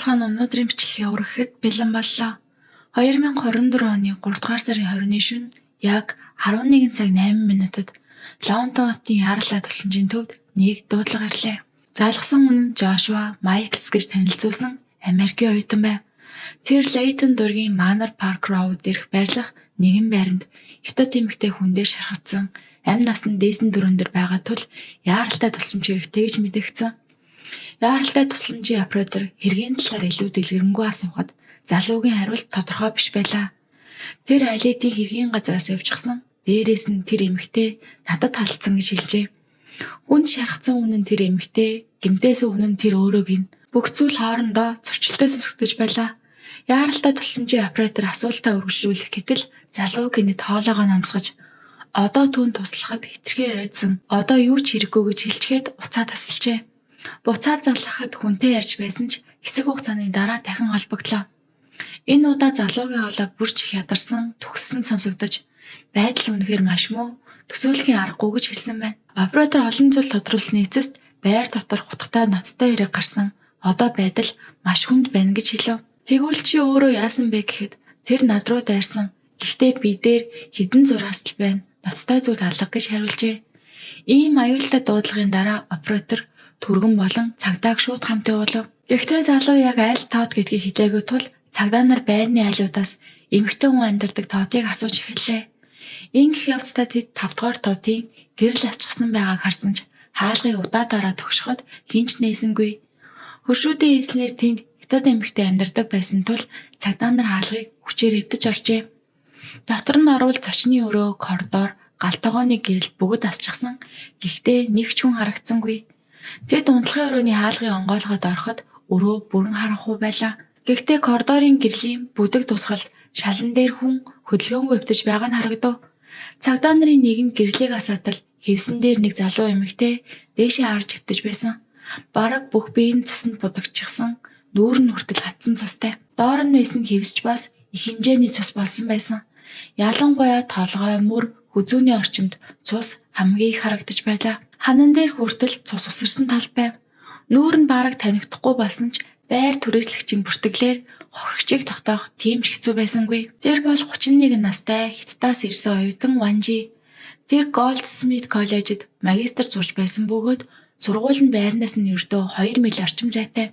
Сайн байцгаана, өнөөдрийн бичлэгээ өргөхөд бэлэн боллоо. 2024 оны 3 дугаар сарын 20-ны шөнө яг 11 цаг 8 минутад Лондон хотын Яарлаа тусламжийн төвд нэг дуудлага ирлээ. Залгасан хүн нь Жошуа Майклс гэж танилцуулсан Америкийн оюутан байв. Тэр Лейтон дургийн Манор Парк Роуд дээрх байрлах нэгэн байранд хятад эмэгтэй хүн дээр шархагдсан, амь нас нь дээсэн дөрөн дээр байгаа тул яаралтай тусламж хэрэгтэй гэж мэдэгдсэн. Яаралтай тусламжийн оператор хэргийн талаар илүү дэлгэрэнгүй асуухад залуугийн хариулт тодорхой биш байлаа. Тэр аль хэдийн хэргийн газараас явчихсан. Дээрээс нь тэр эмэгтэй надад халдсан гэж хэлжээ. Хүнд шархсан хүн нь тэр эмэгтэй, гэмтээсэн хүн нь тэр өөрөө гин. Бүх зүйл хоорондоо зөрчилтэй сонсогдож байлаа. Яаралтай тусламжийн оператор асуултаа үргэлжлүүлэх гэтэл залуу гэнэт хоолойгоо намсгаж, одоо түүнд туслахад хэтэрхий оройтсон. Одоо юу ч хэрэггүй гэж хэлчихэд уцаа тасалжээ. Буцаад залгахад хүнтэй ярьж байсан ч хэсэг хугацааны дараа дахин холбогдлоо. Энэ удаа залуугийн хоолой бүр ч их ядарсан, түгссэн сонсогдож, байдал үнэхээр маш муу, төсөөлөхийн аргагүй гэж хэлсэн байна. Оператор олон зүйл тодруулсны эцэст байр доторх утгатай ноцтой хэрэг гарсан. Одоо байдал маш хүнд байна гэж хэлэв. Тэгвэл чи өөрөө яасан бэ гэхэд тэр над руу дайрсан. Гэхдээ би дээр хэдэн зураас л байна. Ноцтой зүйл алга гэж хариулжээ. Ийм аюултай дуудлагын дараа оператор түргэн болон цагдааг шууд хамт явуулав. Гэхдээ залуу яг аль тоод гэдгийг хэлээгүй тул цагдаа нар байрны айлуудаас эмэгтэй хүн амьдардаг тоодыг асууж эхэллээ. Ингэх явцдаа тэд 5 дугаар тоодын гэрэл асчихсан байгааг харсан ч хаалгыг удаадаараа тогшоход хэн ч нээсэнгүй. Хөршүүдийн хэлснээр тэнд хятад эмэгтэй амьдардаг байсан тул цагдаа нар хаалгыг хүчээр эвдэж оржээ. Дотор нь орвол зочны өрөө, коридор, гал тогооны гэрэл бүгд асчихсан. Гэхдээ нэг ч хүн харагдсангүй. Тэд унтлагын өрөөний хаалгыг онгойлгоод ороход өрөө бүрэн харанхуй байлаа. Гэхдээ коридорын гэрлийн бүдэг тусгалд шалан дээр хүн хөдөлгөөнгүй хэвтэж байгаа нь харагдав. Цагдаа нарын нэг нь гэрлийг асаатал хэвсэн дээр нэг залуу эмэгтэй дээшээ харж хэвтэж байсан. Бараг бүх бие нь цуснд будагчихсан, нүүр нь хүртэл хатсан цустай. Доор нь байсан хэвсч бас их хэмжээний цус болсон байсан. Ялангуяа толгой, мөр, хүзүүний орчимд цус хамгийн их харагдаж байлаа. Ханан дээр хүртэл цус усарсан тал байв. Нүүр нь бараг танихдахгүй болсон ч байр түрээслэгчийн бүртгэлээр хохирогчийг тогтоох тийм ч хэцүү байсангүй. Тэр бол 31 настай Хятадаас ирсэн оюутан Ванжи. Тэр Голдсмит коллежид магистр сурч байсан бөгөөд сургууль нь байрнаас нь ердөө 2 миль орчим зайтай.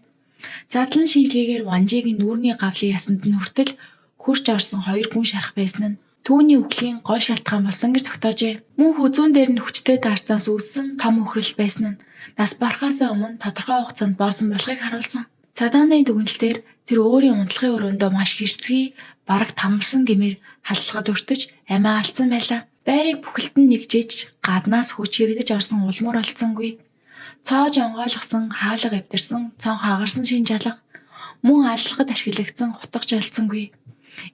Задлан шинжилгээгээр Ванжигийн нүүрний гавлын ясанд нь хүртэл хөрч орсон хоёр гүн шарх байсан нь түүний үхлийн гол шалтгаан болсон гэж тогтоожээ. Мөн хүзүүн дээр нь хүчтэй даарснаас үүссэн том үхрэлт байсан нь нас барахаас өмнө тодорхой хугацаанд боосон болохыг харуулсан. Цагдаа нарын дүгнэлтээр тэр өөрийн унтлагын өрөөндөө маш хэрцгий, бараг тамласан гэмээр халдлагад өртөж амиа алдсан байлаа. Байрыг бүхэлд нь нэгжээж гаднаас хүч хэрэгдэж орсон улмуур олдсонгүй. Цоож онгойлгосон, хаалга эвдэрсэн, цон хагарсан шинж алга, мөн аллахад ашиглагдсан хутга ч олдсонгүй.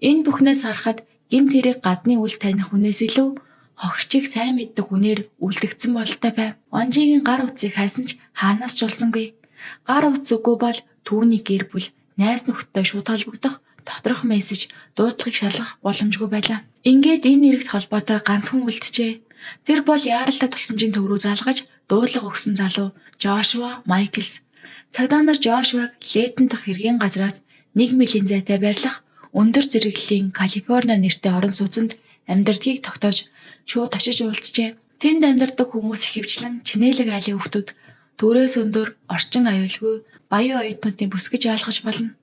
Энэ бүхнээс харахад гэмт хэрэг гадны үл таних хүнээс илүү хохирогчийг сайн мэддэг хүнээр үлдэгдсэн бололтой байв. Ванжигийн гар утсыг хайсан ч хаанаас ч олсонгүй. Гар утас үгүй бол түүний гэр бүл, найз нөхдөдтэй шууд холбогдох, доторх мессеж, дуудлагыг шалгах боломжгүй байлаа. Ингээд энэ эрэгт холбоотой ганцхан үлджээ. Тэр бол яаралтай тусламжийн төв рүү залгаж дуудлага өгсөн залуу Жошуа Майклс. Цагдаа нар Жошуаг Лейтон дахь хэргийн газраас 1 милийн зайтай байрлах өндөр зэрэглэлийн Калифорни нэртэй орон сууцнд амьдардгийг тогтоож шууд очиж уулзжээ. Тэнд амьдардаг хүмүүс ихэвчлэн Чинээлэг айлын хүүхдүүд, төрөөс өндөр, орчин аюулгүй, баян оюутнуудын бүс гэж ойлгож болно.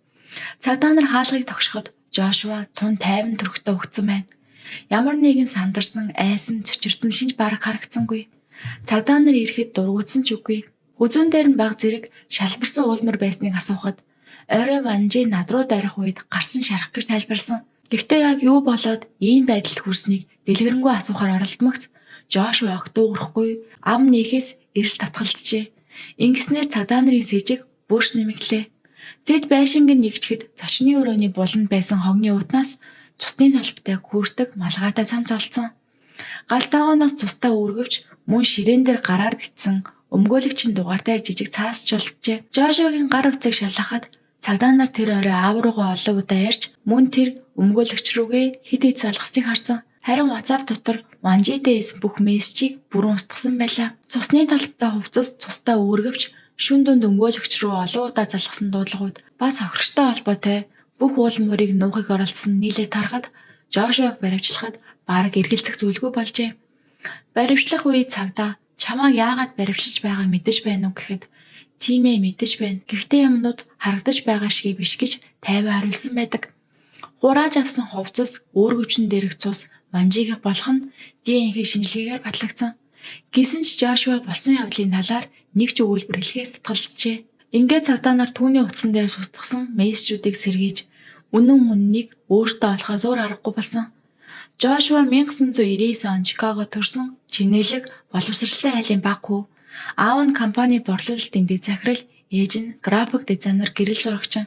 Цагдаа нар хаалгыг тогшоход Жошуа тун тайван төрхтөө угтсан байна. Ямар нэгэн сандарсан, айсан, цочирдсан шинж бараг харагдсангүй. Цагдаа нар ирэхэд дургүйцсэн ч үгүй. Хүзүүн дээр нь бага зэрэг шалбарсан уулмар байсныг асуухад орой Ванжи над руу дайрах үед гарсан шарх гэж тайлбарласан. Гэхдээ яг юу болоод ийм байдалд хүрснийг дэлгэрэнгүй асуухаар оролдмогц Жошуа огт дуугарахгүй, ам нээхээс эрс татгалзжээ. Ингэснээр цагдаа нарын сэжиг бүрш нэмэгдлээ. Тэд байшинг нь нэгчгэд зочны өрөөний буланд байсан хогны утнаас цусны толботой хүүрдэг малгайтай цамц олдсон. Гал тогооноос цустай үүргэвч мөн ширээн дээр гараар битсэн өмгөөлөгчийн дугаартай жижиг цаас ч олджээ. Жошуагийн гар утсыг шалгахад цагдаа нар тэр орой аав руугаа олон удаа ярьж мөн тэр өмгөөлөгч рүүгээ хэд хэд залгасныг харсан. Харин WhatsApp дотор Ванжитэй хийсэн бүх мессежийг бүрэн устгасан байлаа. Цусны толботой хувцас, цустай үүргэвч, Шүн дунд өмгөөлөгч рүү олон удаа залгасан дуудлагууд ба сохирогчтой холбоотой бүх уул муурыг нуухыг оролцсон нийлээд харахад Жошуаг баривчлахад бараг эргэлзэх зүйлгүй болжээ. Баривчлах үед цагдаа чамайг яагаад баривчилж байгааг мэдэж байна уу гэхэд тийм ээ мэдэж байна. Гэхдээ юмнууд харагдаж байгаа шигээ биш гэж тайван хариулсан байдаг. Хурааж авсан хувцас, үүргэвчин дээрх цус Ванжигийн болох нь ДНХ шинжилгээгээр батлагдсан. Гэсэн ч Жошуа болсон явдлын талаар нэг ч өгүүлбэр хэлэхээс татгалзжээ. Ингээд цагдаа нар түүний утсан дээр сустгасан мессежүүдийг сэргийж үнэн үннийг өөртөө олохоос өөр аргагүй болсон. Жошуа 1999 он Чикаго төрсөн чинэлэг боловсралтай айлын баг хүү. Аав нь компани борлуулалтын дэд захирал, ээж нь график дизайнер, гэрэл зурагчин.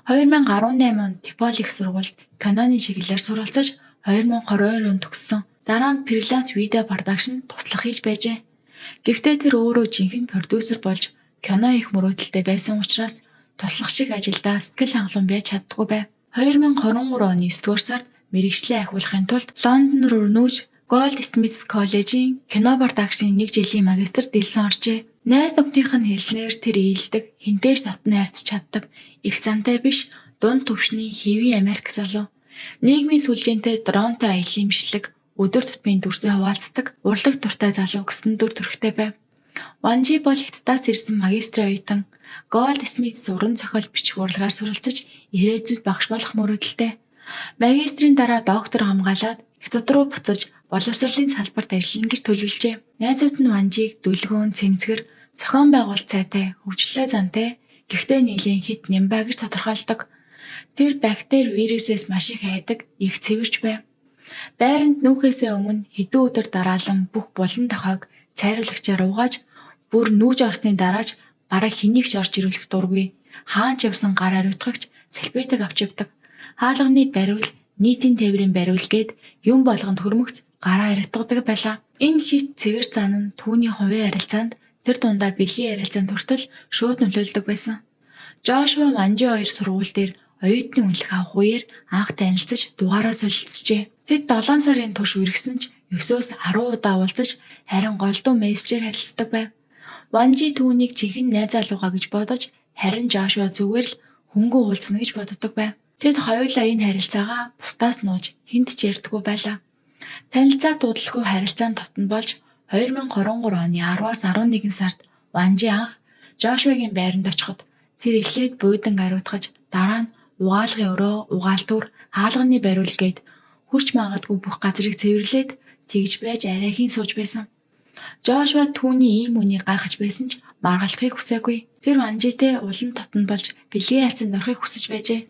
2018 онд ДеПол их сургуульд киноны чиглэлээр суралцаж 2022 онд төгссөн. Дараа нь freelance видео production туслах хийж байжээ. Гэхдээ тэр өөрөө жинхэнэ продюсер болж кино хийх мөрөөдөлтэй байсан учраас туслах шиг ажилдаа сэтгэл хангалуун байж чаддаггүй байв. 2023 оны 9-р сард мэргэжлээ ахиулахын тулд Лондон руу нүүж Goldsmiths коллежийн кино production ын нэг жилийн магистр дэлсэн оржээ. Найз нөхдийнх нь хэлснээр тэр ээлдэг, хэнтэй ч дотно харьцаж чаддаг, их зантай биш, дунд түвшний хэвийн Америк залуу. Нийгмийн сүлжээнтэй дронтой аяллаа бичлэг, өдөр тутмын дүрсээ хуваалцдаг, урлаг дуртай залуу гэсэн дүр төрхтэй байв. Ванжи бол Хятадаас ирсэн магистрийн оюутан, Goldsmiths уран зохиол бичих урлагаар суралцаж ирээдүйд багш болох мөрөөдөлтэй. Магистрийн дараа доктор хамгаалаад Хятад руу буцаж боловсролын салбарт ажиллана гэж төлөвлөжээ. Найзууд нь Ванжиг дүлгөөн, цэмцгэр, зохион байгуулалт сайтай, хөгжлөлөө зантай, гэхдээ нэлээн хэт нямбай гэж тодорхойлдог. Тэр бактери вирусээс маш их айдаг, их цэвэрч байв. Байранд нүүхээсээ өмнө хэдэн өдөр дараалан бүх булан тохойг цайруулагчаар угааж, бүр нүүж орсны дараа ч бараг хэнийг ч орж ирүүлэх дургүй. Хаан ч явсан гар ариутгагч салфетик авч явдаг. Хаалганы бариул, нийтийн тээврийн бариул гээд юм болгонд хөрмөгц гараа ариутгадаг байлаа. Энэ хэт цэвэр зан нь түүний хувийн харилцаанд тэр дундаа бэлгийн харилцаанд хүртэл шууд нөлөөлдөг байсан. Жошуа Ванжи хоёр сургууль дээр оюутны үнэлэх авах үеэр анх танилцаж дугаараа солилцжээ. Тэд 7 сарын турш үерхсэн ч 9-өөс 10 удаа уулзаж харин голдуу мессежээр харилцдаг байв. Ванжи түүнийг жинхэнэ найз залуугаа гэж бодож харин Жошуа зүгээр л хөнгөн уулзна гэж боддог байв. Тэд хоёулаа энэ харилцаагаа бусдаас нууж хэнд ч ярьдаггүй байлаа. Танилцааг дуудалгүй харилцаа нь дотно болж 2023 оны 10-аас 11 сард Ванжи анх Жошуагийн байранд очиход тэр эхлээд буудан ариутгаж дараа нь угаалгын өрөө, угаалтуур, хаалганы бариул гээд хүрч магадгүй бүх газрыг цэвэрлээд тэгж байж арайхийн сууж байсан. Жошуа түүний ийм үнийг гайхаж байсан ч маргалдахыг хүсээгүй. Тэр Ванжитэй улам дотно болж бэлгийн харилцаанд орохыг хүсэж байжээ.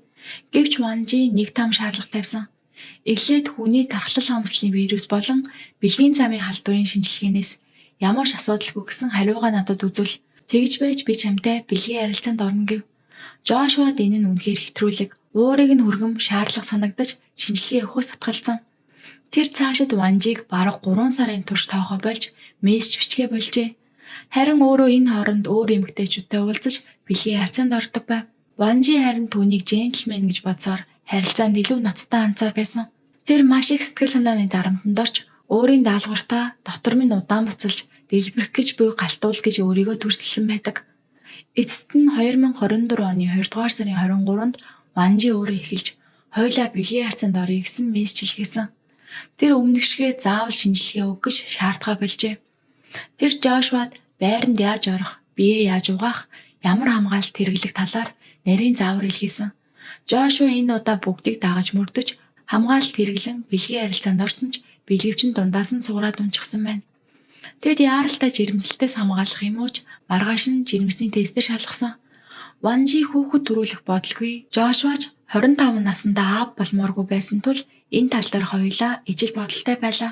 Гэвч Ванжи нэг том шаардлага тавьсан. Эхлээд хүний тархлал хомсдолын вирус болон бэлгийн замын халдварын шинжилгээнээс ямар ч асуудалгүй гэсэн хариугаа надад үзүүл. Тэгж байж би чамтай бэлгийн харилцаанд орно гэв. Жошуад энэ нь үнэхээр хэтрүүлэг, уурыг нь хүргэм шаардлага санагдаж шинжилгээ өгөхөөс татгалзсан. Тэр цаашид Ванжиг бараг 3 сарын турш тоохоо болж мессеж бичгээ болжээ. Харин өөрөө энэ хооронд өөр эмэгтэйчүүдтэй уулзаж бэлгийн харилцаанд ордог байв. Ванжи харин түүнийг джентльмен гэж бодсоор харилцаанд илүү ноцтой хандсаар байсан. Тэр маш их сэтгэл санааны дарамтанд орж өөрийн даалгавартаа дотор минь удаан буцалж дэлбэрэх гэж буй галтуул гэж өөрийгөө дүрсэлсэн байдаг. Эцэст нь 2024 оны 2 дугаар сарын 23-нд Ванжи өөрөө эхэлж хоёулаа бэлгийн харьцаанд оръё гэсэн мессеж илгээсэн. Тэр өмнөх шигээ заавал шинжилгээ өг гэж шаардгаа болжээ. Тэр Жошуад байранд яаж орох, биеэ яаж угаах, ямар хамгаалалт хэрэглэх талаар нарийн заавар илгээсэн. Жошуа энэ удаа бүгдийг дагаж мөрдөж хамгаалалт хэрэглэн бэлгийн харилцаанд орсон ч бэлгэвч нь дундаас нь сугараад унчихсан байна. Тэд яаралтай жирэмслэлтээс хамгаалах юм уу ч маргааш нь жирэмсний тестээр шалгасан. Ванжи хүүхэд төрүүлэх бодолгүй. Жошуа ч 25 наснда аав болмооргүй байсан тул энэ тал дээр хоёулаа ижил бодолтой байлаа.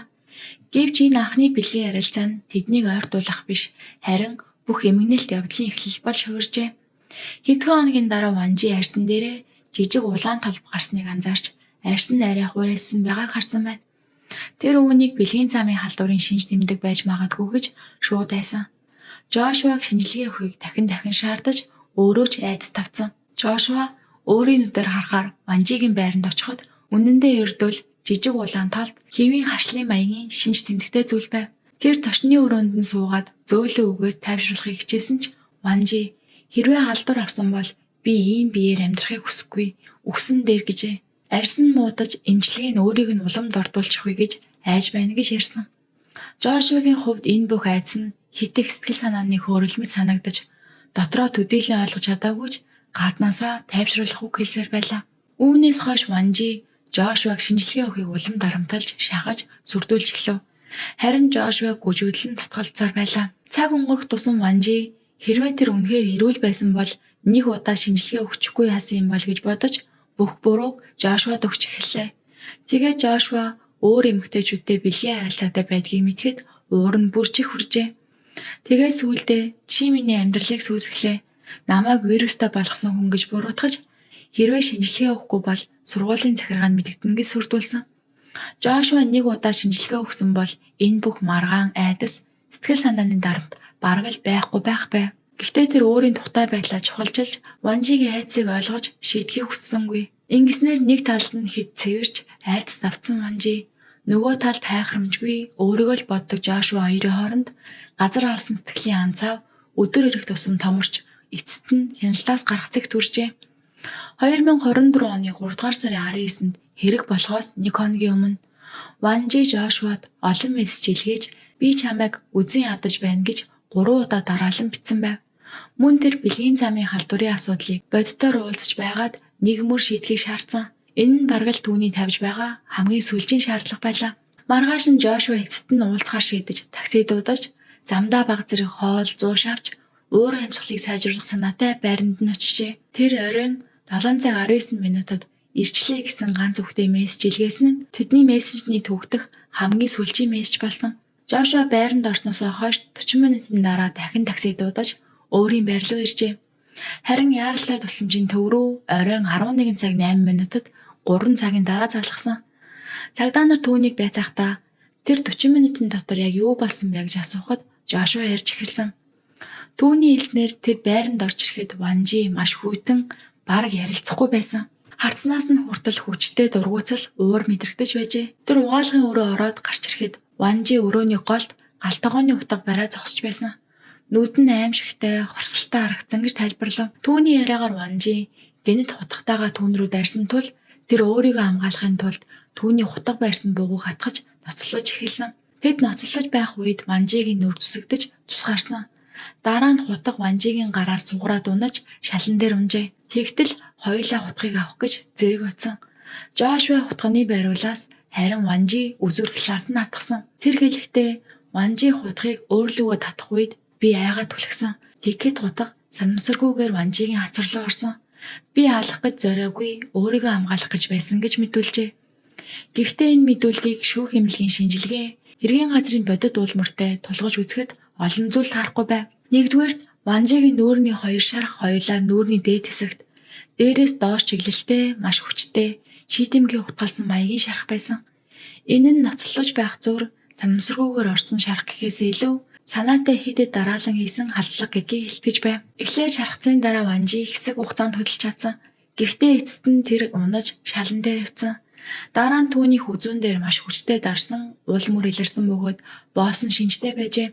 Гэвч энэ анхны бэлгийн харилцаа нь тэднийг ойртуулах биш, харин бүх эмгэнэлт явдлын эхлэл болж хувиржээ. Хэдхэн хоногийн дараа Ванжи арьсан дээрээ жижиг улаан толбо гарсныг анзаарч арьс нь арай хуурайсан байгааг харсан байна. Тэр үүнийг бэлгийн замын халдварын шинж тэмдэг байж магадгүй гэж шууд айсан. Жошуаг шинжилгээ өгөхийг дахин дахин шаардаж өөрөө ч айдас тавцсан. Жошуа өөрийн нүдээр харахаар Ванжигийн байранд очиход үнэндээ ердөөл жижиг улаан толбо хэвийн харшлын маягийн шинж тэмдэгтэй зүйл байв. Тэр зочны өрөөнд нь суугаад зөөлөн үгээр тайвшруулахыг хичээсэн ч Ванжи хэрвээ халдвар авсан бол би ийм биеэр амьдрахыг хүсэхгүй. Үхсэн дээр гэжээ. Арьс нь муудаж эмчилгээ нь өөрийг нь улам дордуулчихвээ гэж айж байна гэж ярьсан. Жошуагийн хувьд энэ бүх айдас нь хэт их сэтгэл санааны хөөрөл мэт санагдаж дотроо төдийлөн ойлгож чадаагүй ч гаднаасаа тайвшруулах үг хэлсээр байлаа. Үүнээс хойш Ванжи Жошуаг шинжилгээ өгөхийг улам дарамталж, шахаж, сүрдүүлж эхлэв. Харин Жошуа гүжүүдлэн татгалзсаар байлаа. Цаг өнгөрөх тусам Ванжи хэрвээ тэр үнэхээр эрүүл байсан бол нэг удаа шинжилгээ өгчихгүй яасан юм бол гэж бодож бүх бурууг Жошуад өгч эхэллээ. Тэгээд Жошуа өөр эмэгтэйчүүдтэй бэлгийн харилцаатай байдгийг мэдэхэд уур нь бүр чих хүржээ. Тэгээд сүүлдээ чи миний амьдралыг сүйтгэлээ. Намайг вирустай болгосон хүн гэж буруутгаж хэрвээ шинжилгээ өгөхгүй бол сургуулийн захиргаа нь мэдэгдэнэ гэж сүрдүүлсэн. Жошуа нэг удаа шинжилгээ өгсөн бол энэ бүх маргаан айдас сэтгэл санааны дарамт бараг л байхгүй байх байв. Гэхдээ тэр өөрийн тухтай байдлаа чухалчилж Ванжигийн айдсыг ойлгож шийдэхийг хүссэнгүй. Ингэснээр нэг талд нь хэд цэвэрч айдас давтсан Ванжи, нөгөө талд хайхрамжгүй өөрийгөө л боддог Жошуа хоёрын хооронд газар авсан сэтгэлийн анцаав өдөр ирэх тусам томорч эцэст нь хяналтаас гарах зэгт хүржээ. 2024 оны 3 дугаар сарын 19-нд хэрэг болохоос нэг хоногийн өмнө Ванжи Жошуад олон мессеж илгээж би чамайг үзэн ядаж байна гэж 3 удаа дараалан бичсэн байв. Мөн тэр бэлгийн замын халдварын асуудлыг бодитоор уулзаж байгаад нэг мөр шийдэхийг шаардсан. Энэ нь бараг л түүний тавьж байгаа хамгийн сүүлчийн шаардлага байлаа. Маргааш нь Жошуа эцэст нь уулзахаар шийдэж такси дуудаж замдаа баг зэрэг хоол зууш авч уур амьсгалыг сайжруулах санаатай байранд нь очжээ. Тэр оройн 7 цаг 19 минутад ирчлээ гэсэн ганц үгтэй мессеж илгээсэн нь тэдний мессежний түүх дэх хамгийн сүүлчийн мессеж болсон. Жошуа байранд орсноосоо хойш 40 минутын дараа дахин такси дуудаж өөрийн байр руу иржээ. Харин яаралтай тусламжийн төв рүү оройн 11 цаг 8 минутад 3 цагийн дараа залгасан. Цагдаа нар түүнийг байцахдаа тэр 40 минутын дотор яг юу болсон бэ гэж асуухад Жошуа ярьж эхэлсэн. Түүний хэлснээр тэр байранд орж ирэхэд Ванжи маш хүйтэн бараг ярилцахгүй байсан. Харцнаас нь хүртэл хүчтэй дургуутал уур мэдрэгдэж байжээ. Тэр угаалгын өрөө ороод гарч ирэхэд Ванжи өрөөний голд гал тогооны утга бариа зогсож байсан. Нүд нь аимшигтай, хорсолтой харагдсан гэж тайлбарлав. Түүний яриагаар Ванжи гэнэт хутгатайгаа түүн рүү дайрсан тул тэр өөрийгөө хамгаалахын тулд түүний хутга барьсан бугуйг хатгаж ноцлож эхэлсэн. Тэд ноцлож байх үед Ванжигийн нүр зүсэгдэж цус гарсан. Дараа нь хутга Ванжигийн гараас сугараад унаж шалан дээр унжээ. Тэгтэл хоёулаа хутгийг авах гэж зэрэг очсон. Жошуа хутганы бариулаас харин Ванжи үзүүр талаас нь атгсан. Тэр хэлэхдээ Ванжи хутгийг өөрлөгөө татах үед би айгаад түлхсэн. Тэгэхэд хутга санамсаргүйгээр Ванжигийн хацар руу орсон. Би алах гэж зориогүй, өөрийгөө хамгаалах гэж байсан гэж мэдүүлжээ. Гэхдээ энэ мэдүүлгийг шүүх эмнэлгийн шинжилгээ, хэргийн газрын бодит уулмартай тулгаж үзэхэд олон зүйл таарахгүй байв. Нэгдүгээрт Ванжигийн нүүрний хоёр шарх хоёулаа нүүрний дээд хэсэгт дээрээс доош чиглэлтэй маш хүчтэй шийдэмгий утгалсан маягийн шарх байсан. Энэ нь ноцлож байх зуур санамсаргүйгээр орсон шарх гэхээс илүү санаатай хэдэд дараалан хийсэн халдлага гэдгийг илтгэж байв. Эхлээд шархацын дараа Ванжи хэсэг хугацаанд хөдөлж чадсан. Гэхдээ эцэст нь тэр унаж шалан дээр явцсан. Дараа нь түүний хүзүүн дээр маш хүчтэй дарсан уул мөр илэрсэн бөгөөд боосон шинжтэй байжээ.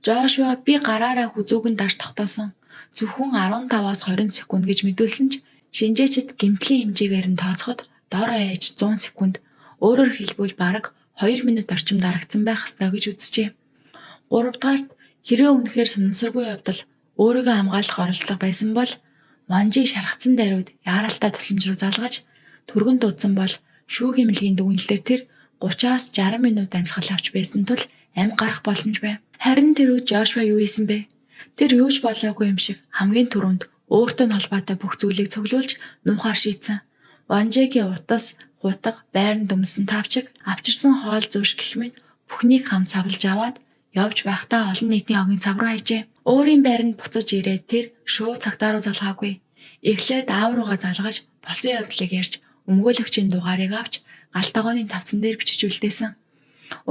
Жошуа би гараараа хүзүүг нь дарж тогтоосон. Зөвхөн 15-аас 20 секунд гэж мэдүүлсэн ч шинжээчид гэмтлийн хэмжээгээр нь тооцоход дор хаяж 100 секунд, өөрөөр хэлбэл бараг 2 минут орчим дарагдсан байх ёстой гэж үзжээ. Гуравдугаарт хэрвээ үнэхээр санамсаргүй явдал өөрийгөө хамгаалах оролдлого байсан бол Ванжи шархацсан даруйд яаралтай тусламж руу залгаж түргэн дуудсан бол шүүх эмнэлгийн дүгнэлтээр тэр 30-аас 60 минут амьсгал авч байсан тул амь гарах боломж байв. Харин тэр үед Жошуа юу хийсэн бэ? Тэр юу ч болоогүй юм шиг хамгийн түрүүнд өөртөө нь холбоотой бүх зүйлийг цуглуулж нуухаар шийдсэн. Ванжигийн утас, хутга, байранд өмсөн тавчиг, авчирсан хоол зүүш гэх мэт бүхнийг хамт савлаж аваад явж байхдаа олон нийтийн хогийн сав руу хайжээ. Өөрийн байранд буцаж ирээд тэр шууд цагтаа руу залгаагүй. Эхлээд аав руугаа залгаж болсон явдлыг ярьж өмгөөлөгчийн дугаарыг авч гал тогооны тавцан дээр бичиж үлдээсэн.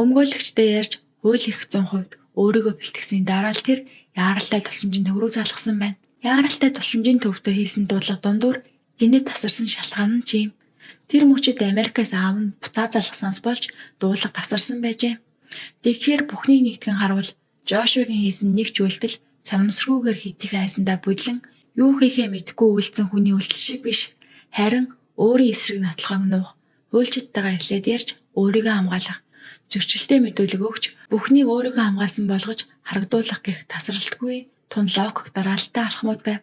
Өмгөөлөгчтэй ярьж хууль эрх зүйн хувьд өөрийгөө бэлтгэсний дараа л тэр яаралтай тусламжийн төв рүү залгасан байна. Яаралтай тусламжийн төвдөө хийсэн дуудлага дундуур гэнэт тасарсан шалтгаан нь ч юм. Тэр мөчид Америкаас аав нь буцаа залгаснаас болж дуудлага тасарсан байжээ. Тэгэхээр бүхнийг нэгтгэн харуул Жошуагийн хийсэн нэг ч үйлдэл Санамсаргүйгээр хэдийхэн айсандаа бүдлэн юу хийхээ мэдэхгүй үлдсэн хүний үйлдэл шиг биш. Харин өөрийн эсрэг нотлохыг нуух, хуульчдтайгаа эхлээд ярьж өөрийгөө хамгаалах, зөрчилтэй мэдүүлэг өгч бүхнийг өөрийгөө хамгаалсан болгож харагдуулах гэх тасралтгүй тун логик дараалалтай алхмууд байв.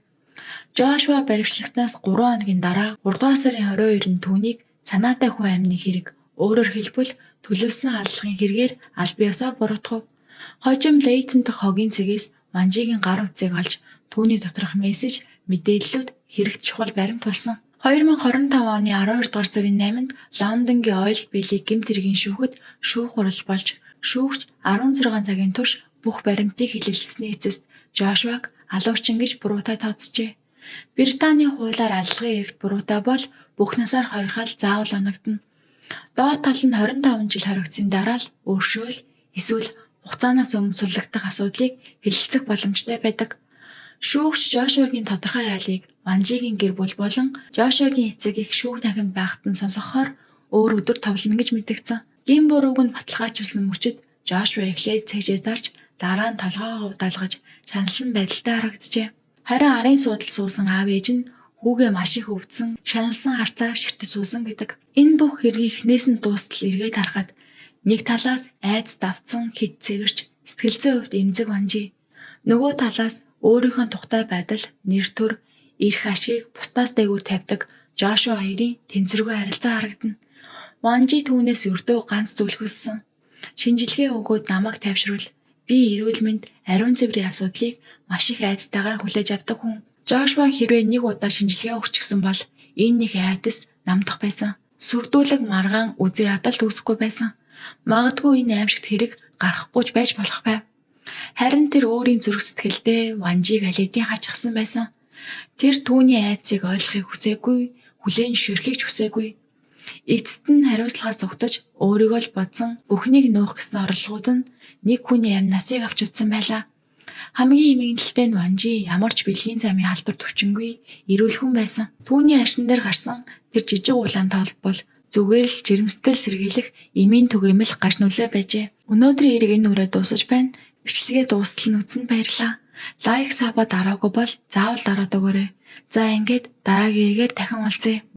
Жошуа баривчлагснаас 3 хоногийн дараа 3 дугаар сарын 22-нд түүнийг санаатай хүн амины хэрэг, өөрөөр хэлбэл төлөвлөсөн аллагын хэрэгээр аль биесээр буруутгав. Хожим Лейтон дахь хогийн цэгээс Ванжигийн гар утсыг олж түүний доторх мессеж мэдээллүүд хэрэгт чухал баримт болсон. 2025 оны 12 дугаар сарын 8-нд Лондонгийн Old Bailey гэмт хэргийн шүүхэд шүүх хурал болж шүүгч 16 цагийн турш бүх баримтыг хэлэлцсэний эцэст Жошуаг алуурчин гэж буруутай тооцжээ. Британийн хуулиар аллагын хэрэгт буруутай бол бүх насаар хорихол заавал оногдоно. Доод тал нь 25 жил хоригдсны дараа л өршөөл эсвэл хугацаанаас өмнө суллагдах асуудлыг хэлэлцэх боломжтой байдаг. Шүүгч Жошуагийн тодорхой яалыг Ванжигийн гэр бүл болон Жошуагийн эцэг эх шүүх танхимд байхад нь сонсгохоор өөр өдөр товлоно гэж мэдэгдсэн. Гэм бурууг нь баталгаажуулсан мөчид Жошуа эхлээд цээжээ зарж дараа нь толгойгоо удаалгаж шаналсан байдалтай харагджээ. Харин арын суудалд суусан аав ээж нь хүүгээ маш их өвдсөн, шаналсан харцаар ширтэж суусан гэдэг. Энэ бүх хэргийг эхнээс нь дуустал эргээд харахад нэг талаас айдас давтсан хэт цэвэрч сэтгэл зүйн хувьд эмзэг Ванжи. Нөгөө талаас өөрийнхөө тухтай байдал, нэр төр, эрх ашгийг бусдаас дээгүүр тавьдаг Жошуа хоёрын тэнцвэргүй харилцаа харагдана. Ванжи түүнээс ердөө ганц зүйл хүссэн. Шинжилгээ өгөөд намайг тайвшруул. Би эрүүл мэнд, ариун цэврийн асуудлыг маш их айдастайгаар хүлээж авдаг хүн. Жошуа хэрвээ нэг удаа шинжилгээ өгчихсөн бол энэ нэг айдас намдах байсан. Сүрдүүлэг маргаан үзий ядалт үүсэхгүй байсан. Магадгүй энэ аймшигт хэрэг гарахгүй ч байж болох байв. Харин тэр өөрийн зүрх сэтгэлдээ Ванжиг аль хэдийн хачихсан байсан. Тэр түүний айдсыг ойлгохыг хүсээгүй, хүлээн зөвшөөрөхийг ч хүсээгүй. Эцэст нь хариуцлагаас зугтаж өөрийгөө л бодсон бүхнийг нуух гэсэн оролдлогууд нь нэг хүний амь насыг авч үзсэн байлаа. Хамгийн эмгэнэлтэй нь Ванжи ямар ч бэлгийн замын халдвар төвчөнгүй эрүүл хүн байсан. Түүний арьсан дээр гарсан тэр жижиг улаан тоолт бол зүгээр л жирэмстэл сэргийлэх эмийн түгээмэл гаж нүлээ байжээ. Өнөөдрийн хэрэг энэ үрээ дуусаж байна. Бичлэгээ дуустал нь үзсэнд баярлалаа. Like sub аа дараагүй бол заавал дараад өгөөрэй. За ингээд дараагийн хэрэгээр дахин уулзъя.